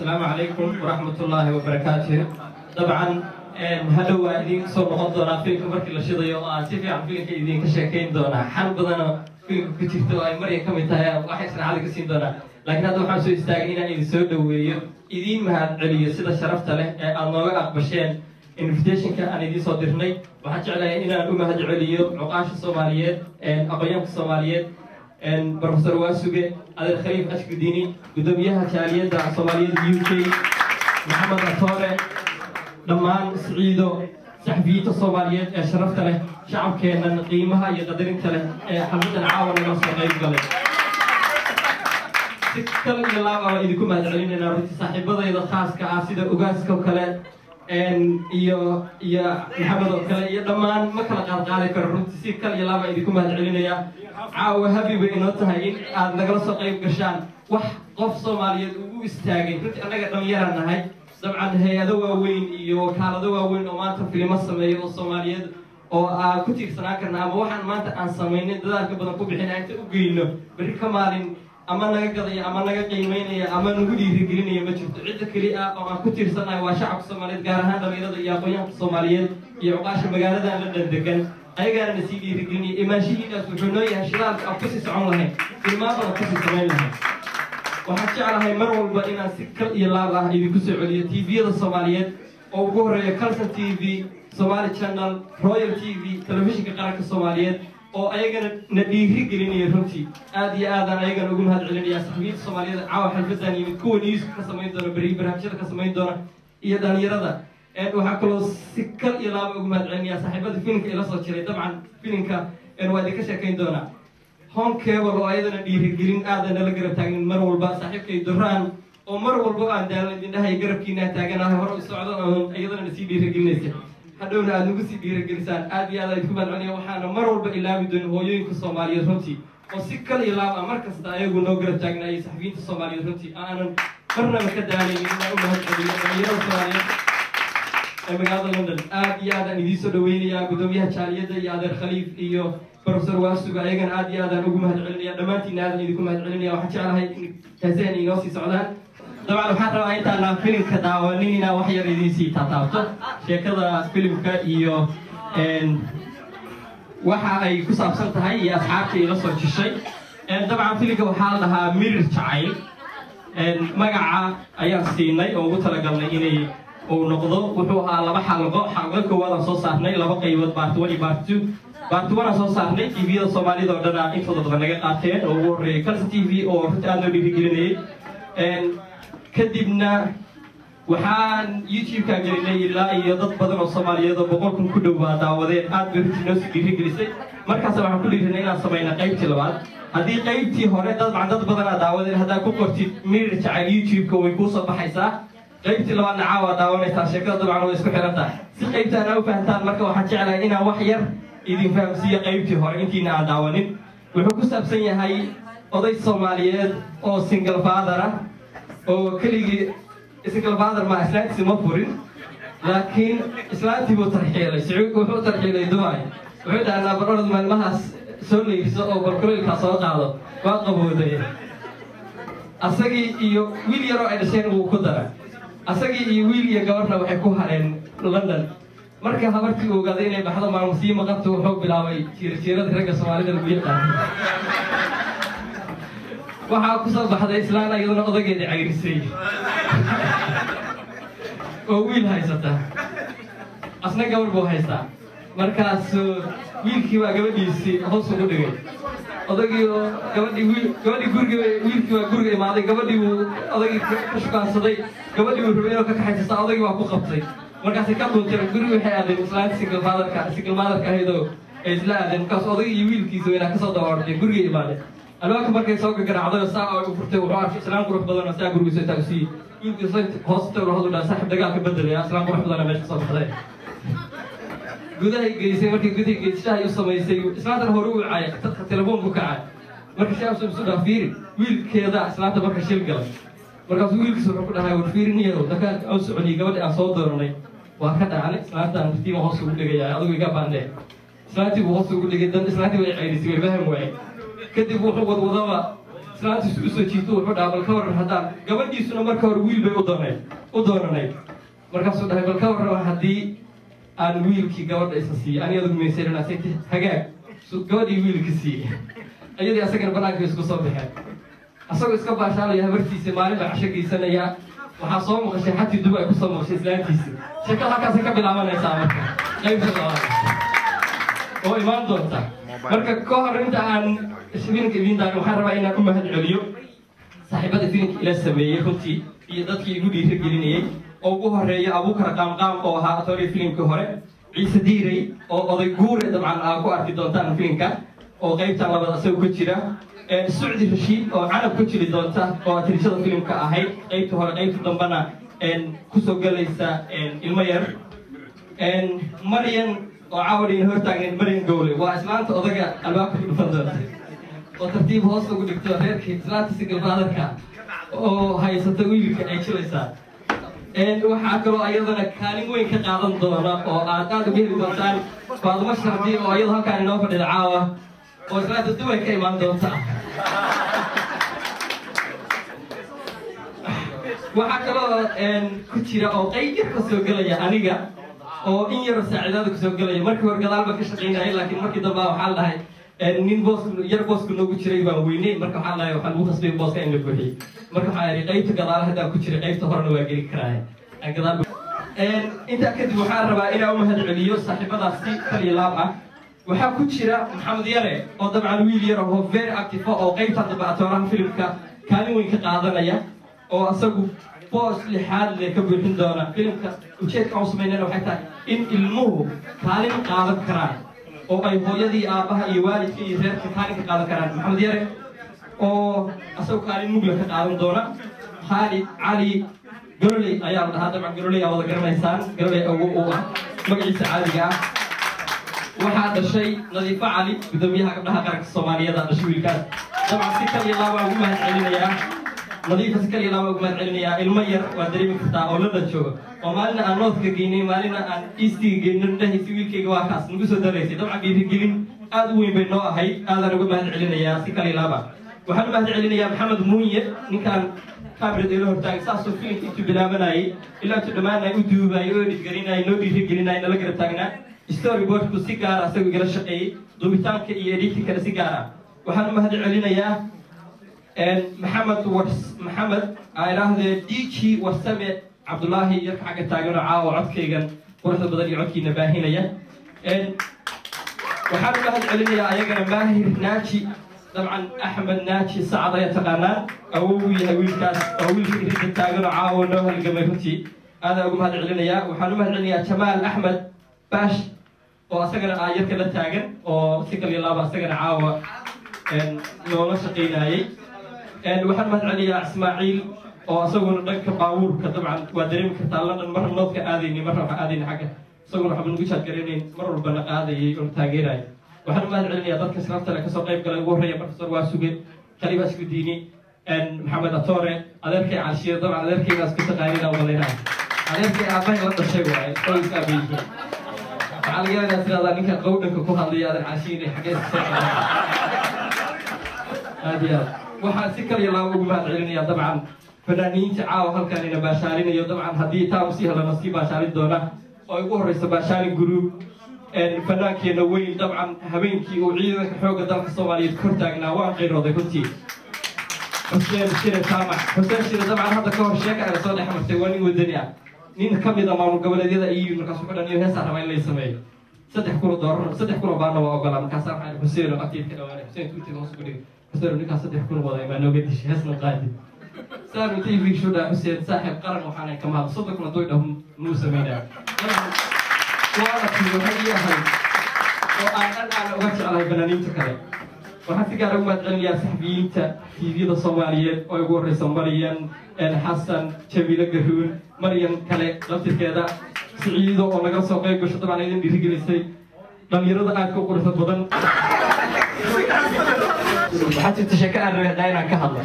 Asalaamu calaykum waraxmatullaahi wabarakaatuh. Dabcan hadhow waa idiin soo noqon doonaa filimka markii la shidayo oo aan si fiican filimka idinka sheekayn doonaa. Xal badanoo filimka ku jirta oo ay Marya ka mid tahay waxay israacada ka siin doonaa, laakiin hadda waxaan soo istaagay inaan idin soo dhoweeyo, idiin mahad celiyo sida sharafta leh ee aad nooga aqbasheen invitationka aan idiin soo dirnay. Waxaan jeclahay inaan u mahad celiyo cuqaasha Soomaaliyeed, aqoonyahanka Soomaaliyeed, Professor Waasuge, adeer Khaliif Ashkudini, guddoomiyaha jaaliyadda Soomaaliyeed UK, Maxamed Atoore, dhammaan Siciido, saxafiyiinta Soomaaliyeed ee sharafta leh, shacabkeennan qiimaha iyo qadarinta leh ee xalfadan caawa naga soo qayb galay. Si kal iyo laab ah idinku mahad celinaynaa. Runtii saaxiibadayda khaaska ah sida Ogaaska oo kale iyo Maxamed oo kale iyo dhammaan ma kala qaadqaadi karo. Runtii si kal iyo laab idinku mahad celinayaa. Caawa happy bay inoo tahay in aad nagala soo qayb gashaan wax qof Soomaaliyeed ugu istaagay. Runtii annaga dhallinyaraan nahay. Dabcan hay-ado waaweyn iyo wakaalado waaweyn oo maanta filimo sameeya oo Soomaaliyeed oo aan ku tiirsanaan karna ama waxaan maanta aan samaynin dadaalka badan ku bixina inta u geyno berri ka maalin ama naga gadaya ama naga qiimeynaya ama nagu dhiirigelinaya ma jirto. Cidda keli ah oo aan ku tiirsannahay waa shacabka Soomaaliyeed, gaar ahaan dhalinyarada iyo aqoonyahanka Soomaaliyeed iyo cuqaasha magaaladan London degan. Ayagaana na sii dhiirigelinaya. Imaanshihiinaas wuxuu noo yahay shidaalka aan kusii socon lahayn, filmaan badan kusii samayn lahayn. Waxaan jeclahay mar walba inaan si kal iyo laab ah idinku soo celiyo TV-yada Soomaaliyeed oo ugu horreeya Kalsan TV, Somali Channel, Royal TV, telefishinka qaranka Soomaaliyeed oo ayagana na dhiiri gelinaya. Runtii aad iyo aadaan ayagana ugu mahad celinaya. Saxafiyiinta Soomaaliyeed caawa xalfadan yimid, kuwa newska ka samayn doona berri, barnaamijyada ka samayn doona iyo dhalinyarada. Waxaa kaloo si kal iyo laaba ugu mahad celinaya saaxiibada filimka ila soo jiray. Dabcan filimka waa idinka sheekayn doonaa. Horn Cable oo ayadana dhiirigelin aada nala garab taagnin mar walba, saaxiibkay Duraan oo mar walba aan daalan idin dhahay garabkiina taaganahay, hore u socdo, oon iyadana nasii dhiirigelinaysa, hadhowna aad nagu sii dhiirigelisaan. Aad iyo aad idinku mahad celinaya. Waxaana mar walba ilaabi doonin hooyooyinka Soomaaliyeed runtii oo si kal iyo laab ah mar kasta ayagu noo garab taagnaayay, saxafiyiinta Soomaaliyeed runtii aanan marnaba ka daalaynin inaan u mahad celiyo, dhalinyarada Soomaaliyeed ee magaalada London. Aad iyo aad aan idiin soo dhaweynayaa. Guddoomiyaha jaaliyadda iyo adeer Khaliif iyo Professor Waasuga ayagana aad iyo aad aan ugu mahad celinaya. Dhammaantiina aadan idinku mahad celinaya. Waxaan jeclahay in heesaheen inoo sii socdaan. Dabcan waxaan rabaa intaanaan filimka daawanin inaan wax yar idiin sii taataabto sheekada filimka iyo waxa ay ku saabsan tahay iyo asxaabta ila soo jishay. Dabcan filimka waxaa la dhahaa Mirir Jacayl. Magaca ayaan siinay oo ugu talagalnay inay uu noqdo. Wuxuu ahaa laba xalqo. Xalqo koowaad aan soo saarnay, laba qaybood, part one iyo part two. Part one aan soo saarnay, TV-yada Soomaalida oo dhana intooda badan naga qaateen oo ugu horreeyay Kalsan TV oo runtii aad noo dhiirigelinayay. Kadibna waxaan YouTube-ka gelinay ilaa iyo dad badan oo Soomaaliyeed oo 100,000 ku dhowaa daawadeen. Aad bay runtii noo sii dhiirigelisay. Markaas waxaan ku dhiirinay inaan samayna qaybtii labaad. Haddii qaybtii hore dad badan aa daawadeen, haddaa ku qortid Mirir Jacayl YouTube-ka way kuu soo baxaysaa. Qaybtii labaadna caawa daawanaysaa. Sheekada dabcan way isku xiran tahay. Si qaybtaan aa u fahantaan marka waxaan jeclahay inaan wax yar idin fahamsiiyo qaybtii hore intiina aan daawanin. Wuxuu ku saabsan yahay oday Soomaaliyeed oo single father ah oo keligii. Single father ma, islaantiisi ma furin, laakiin islaantii buu tarxiilay. Sacuud wuxuu tarxiilay Dubai. Wuxuu dhahnaa bal orod maalmahaas soo leyrso oo bal kuleylkaa soo qaado, waa qabowday. Asagii iyo wiil yaroo ay dhasheen wuu ku dara. Asagii iyo wiil iyo gabarna waxay ku hareen London. Marka habartii uu ogaaday inay baxdo maalmo sii maqanta, wuxuu bilaabay jiirjiiradii ragga Soomaalida lagu yaqaanay. Waxaa ku soo baxday islaan iyaduna odageeda cayrisay oo wiil haysata, asna gabar buu haystaa. Markaasuu wiilkii baa gabadhiisii hoos ugu dhigay odagii oo gabadhii wiil gabadhii guriga. Wiilkii baa guriga imaaday, gabadhii buu odagii ka shukaansaday, gabadhii buu rabay inuu ka kaxaysasta, odagii baa ku qabtay. Markaasay ka dhuunteen guriga, waxay aadeen islaanta single fatherka, single motherka ahaydoo ay isla aadeen. Markaas odagii iyo wiilkiisa weynaa kasoo dabaordhay guriga imaadeen. Albaabka markay soo gagaraacday oo saa ay u furtay, wuxuu arkay islaan qurux badan oo saa guriga soo taagsiiyey. Wiilkiisa hoosta wuxuu dhahaa, "Saaxib, dagaalka bedelaya, islaan qurux badan meesha kasoo baxday." Gudahay geysay. Markii gudahay geysay, shahay u samaysay. Islaantan hore u cayay, dadka telefoonku kacay. Marka shaab isu dhaa fiiri wiilkeeda islaanta marka shil galay. Markaasuu wiilkiisa wuxuu ku dhahay, "War fiiri niyow, dagaalka aan soconiyey gabadhii aan soo dooranay waa ka dhacnay, islaantan tiima hoos ugu dhigaya, adigu iga baandhee." Islaantii buu hoos ugu dhigay dan. Islaantii way cayrisay, way faham waayey. Kadib wuxuu wadwadaba Islaantiisu usoo jiito, wuxuu dhaha, "Bal ka warran haddaan..." Gabadhiisuna marka hore wiil bay u doonanayd. Markaasuu dhahay, "Bal ka warran haddii aan wiilkii gabadha isa siiyo, ani adigu maysanasay hagaag?" Su gabadhii wiilka siiye, iyadii asagana banaanka isku soo baxeen, asagoo iska baashaalaya habartiisa. Maalin baa casho geysanaya, waxaa soo maqashay xatii duba ay kusoo maqashay islaantiisa. Sheekada halkaasay ka bilaabanaysaa marka, qaybta labaad oo imaan doonta. Marka ka hor inta aan filimka idiin daarin, waxaan rabaa inaan u mahad celiyo saaxiibada filimka ila sameeyey runtii iyo dadkii igu dhiirigelinayey, oo ugu horeeya Abuukar Qaamqaam oo ahaa atorii filimkii hore, Ciise Diirey oo oday guure dabcan aa ku arki doontaan filimka oo qaybtan labaad asagoo ku jira, Sucdi Rashiid oo Canab ku jiri doonta oo atirishada filimka ahayd qaybta hore, qaybta dambena kusoo gelaysa ilmo yar, Maryan oo caawadhiina hortaagnayd, Maryan Gowle waa islaanta odaga albaabka ku dhufan doonta oo tartiib hoos ugu dhigto reerkii, islaanta single fatherka oo haysata wiilka ay jilaysaa. Waxaa kaloo ayadana kaalin weyn ka qaadan doona oo aad aad uga heli doontaan Faadumo Shardi oo iyadoo halkaan inoo fadhida caawa oo islaanta Dubay ka imaan doonta. Waxaa kaloo ku jira oo qayb yar ka soo gelaya aniga oo in yaroo saaciidaada kusoo gelaya. Markii hore gadaal baan ka shaqaynayay, laakiin markii dambe waxaa la dhahay nin boos yar boosku noogu jiray baan weynay. Marka waxaa la dhahay waxaa lagu khasbay booska in la buuxiyey. Marka waxaa idhi qaybta gadaal haddaan ku jiray, qaybta horena waa geli karaa aan gadaal. Intaa kadib waxaan rabaa inaan u mahad celiyo saaxiibadaas si kal iyo laab ah. Waxaa ku jira Maxamed Yare oo dabcan wiil yar oo very active ah oo qaybta dambe atooraha filimka kaalin weyn ka qaadanaya oo asagu boos lixaad leh ka buuxin doona filimka. Ujeedka aan samaynayna waxay tahay in ilmuhu kaalin qaadan karaan oo ay hooyadii, aabbaha iyo waalidka iyo reerka kaalin ka qaadan karaan. Maxamed Yare oo asagu kaalin mugla ka qaadan doona. Khaalid Cali Gololey ayaa la dhahaa dabcan, Gololey aa wada garanaysaan, Gololey awo uu ah magaciisa caadiga ah. Waxaa dhashay Nadiifo Cali, gudoomiyaha gabdhaha qaranka Soomaaliyeed aa dhashay wiilkaas. Dabcan si kal iyo laabaa ugu mahad celinayaa Nadiifa, si kal iyo laabaa ugu mahad celinayaa. Ilmo yar waa dareemi kartaa oo London jooga oo maalina aan northka geynay, maalina aan eastiga geynay, dhahaysa wiilkayga waa kaas nagu soo daraysay. Dabcan dhiirigelin aad u weyn bay noo ahayd, aadaan uga mahad celinayaa si kal iyo laaba. Waxaan u mahad celinayaa Maxamed Muunye, ninkaan kaamirada ila hortaagay, saasoo filimka intuu bilaabanayay ilaa intuu dhammaanayay u duubayay oo edit-garinayay, noo dhiirigelinayay, nala garab taagnaa. Storyboardku si gaara asagoo igala shaqeeyey, duubitaanka iyo editingkana si gaara. Waxaan u mahad celinayaa Maxamed Wars, Maxamed aa idhaahdee DG Warsame Cabdulaahi, yarka xagga taagan oo caawa codkaygan quruxda badan iyo codkiina baahinaya. Waxaan u mahad celinayaa ayagana Maahir Naaji, dabcan Axmed Naaji Sacad ayaa taqaanaan, awow yahay wiilkaas oo wiilka irinta taagan oo caawa noo halgamay. Runtii aadaan ugu mahad celinayaa. Waxaan u mahad celinayaa Jamaal Axmed Baash oo asagana aa yarka la taagan oo si kaliya laaba asagana caawa noola shaqaynayay. Waxaan mahad celinayaa Ismaaciil oo asaguna dhanka baabuurka, dabcan waa dareemi kartaa London, marna northka aadaynay, marna waxaan aadaynay xagga, isaguna waxba nagu jaadgaraynayn, mar walbana qaadayay oo taageerayay. Waxaan u mahad celinayaa dadka sharafta leh kasoo qayb galay, ugu horreeya Professor Waasuge Khaliif Askudiini, Maxamed Atore, adeerkay Calshiir. Dabcan adeerkaygaas ku taqaanin aan malaynaya, adeerkay aabbahay la dhashay waaye oo is aabayihiin. Waxaa laga yaabaa tiraahdaa ninka qowdhanka ku hadlaya adeer Calshiir xaggee iska soo qaaday. Aad iyo aad waxaan si kaliya laaba ugu mahad celinayaa dabcan fanaaniinta caawa halkan ina baashaalinayo, dabcan haddii taa usii helana sii baashaalin doona, oo ugu horeysa Baashaalin Group. Fanaankeena weyn, dabcan habeenkii uu ciidanka xoogga dalka Soomaaliyeed kor taagnaa waan qayrooday runtii, Xuseen Shire Jaamac. Xuseen Shire dabcan hadda ka hor sheeka ay soo dhex martay, waa nin wadani ah, nin ka mid a maamul goboleedyada iyo markaas wuxuu dhan iyo heesaa rabaa in lay sameeyo, 3,000 doolar, 3,000 baana waa ogolaa. Markaasaa waxaan Xuseen oo agteed ka dhawaanay, Xuseen tuutiga hoos ugu dhigay, Xuseen ninkaas 3,000 waday maa nooga dishay heesna qaadi saan intay fiirsho dhaa. Xuseen saaxiib qaran waxaanay kama hadlo, 30,000 hadduu dhaho muu sameynaa. Waana tii waxay ii ahayd oo aan dhan aan uga jeclahay fanaaniinta kale. Waxaan si gaar ugu mahad celinayaa saxafiyiinta TV-yada Soomaaliyeed oo ugu horeysa Maryan Xasan, Jamiilo Garuun, Maryan kale laftirkeeda, Siciido oo naga soo qayb gasho, dabcan idin dhiirigelisay, dhalinyarada aadka u quruxda badan. Waxaa jirta sheeko aan rabay haddaa inaan ka hadlo.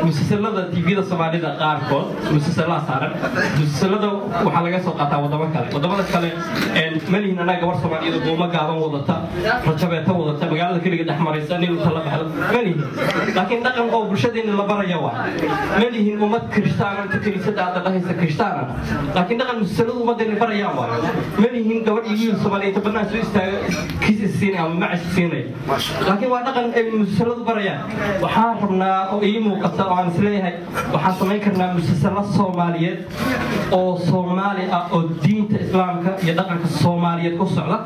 Musalsalada TV-da Soomaalida qaarkood, musalsalaha saaran, musalsalada waxaa laga soo qaataa wadamo kale. Wadamada kale ma lihin annaga gabar Soomaaliyeed oo buumo gaaban wadata, rajabeeta wadata, magaalada keliga dhex maraysa, nin inta la baxdo ma lihin. Laakiin dhaqan oo bulshadeena la baraya waa ma lihin ummad kirishtaana inta kiniisadda aada dhahaysa kirishtaana, laakiin dhaqan musalsaladu ummaddeena barayaan waa ma lihin gabadh iyo wiil Soomaaliyeed inta badnaan soo istaaga kiis is siinaya ama macis siinaya, laakiin waa dhaqan ay musalsaladu barayaan. Waxaan rabnaa oo ii muuqata oo aan isleeyahay waxaan samayn karnaa musalsalo Soomaaliyeed oo Soomaali ah oo diinta Islaamka iyo dhaqanka Soomaaliyeed ku socda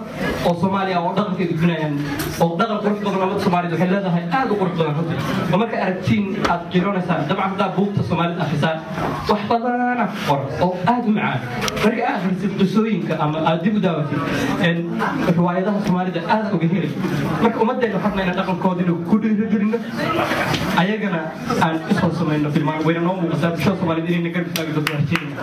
oo Soomaali ah oo dhaqanka gudbinayaan oo dhaqan qurux badan. Ummadda Soomaaliyeed waxay leedahay aad u qurux badan runtii, oo marka aragtiin aad qironaysaan. Dabcan haddaa buugta Soomaalida akhrisaan, wax badana ku qoran oo aad u macaan. Marka aad akhrisid qisooyinka ama aad dib u daawatid riwaayadaha Soomaalida, aad uga heli. Marka ummaddeena waxaan rabnaa inaan dhaqankoodina ku dhiirigelino, ayagana aan usoo samayno filmaan. Wayna noo muuqataa bulshada Soomaaliyeed inayna garab istaagi doonto, rajeynayna.